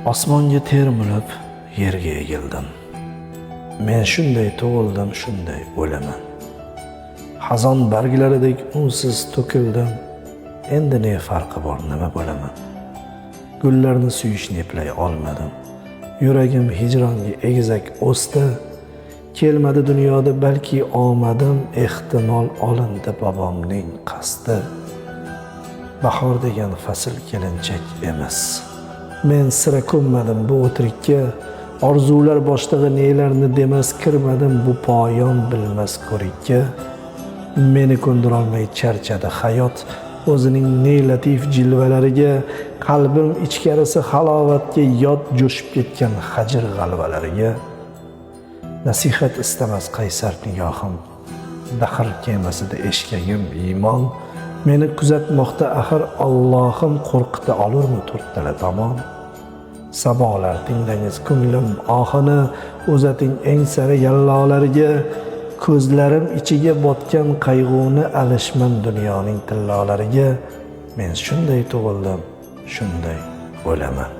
Osmonga termilib, yerga egildim. Men shunday tug'ildim, shunday o'laman. Xazon barglaridek unsiz to'kildim. Endi ne farqi bor, nima bo'laman? Gullarni suyishni eplay olmadim. Yuragim hijronga egizak o'sdi. Kelmadi dunyoda balki omadim, ehtimol olindi bobomning qasdi. Bahor degan fasl kelinchak emas. Men sira ko'nmadim bu o'tirikka. Orzular boshlig'i nelarni demas, kirmadim bu poyon bilmas ko'rikka. Meni ko'ndirolmay charchadi hayot o'zining ne latif jilvalariga, qalbim ichkarisi halovatga yod jo'shib ketgan hajr g'alvalariga. Nasihat istamas qaysar nigohim, dahr kemasida eshkagim iymon. Meni kuzatmoqda axir Allohim, qo'rqita olurmi to'rttala tomon? Sabolar tinglangiz ko'nglim ohini, uzating eng sara yallolariga. Ko'zlarim ichiga botgan qayg'uni alishman dunyoning tillolariga. Men shunday tug'ildim, shunday o'laman.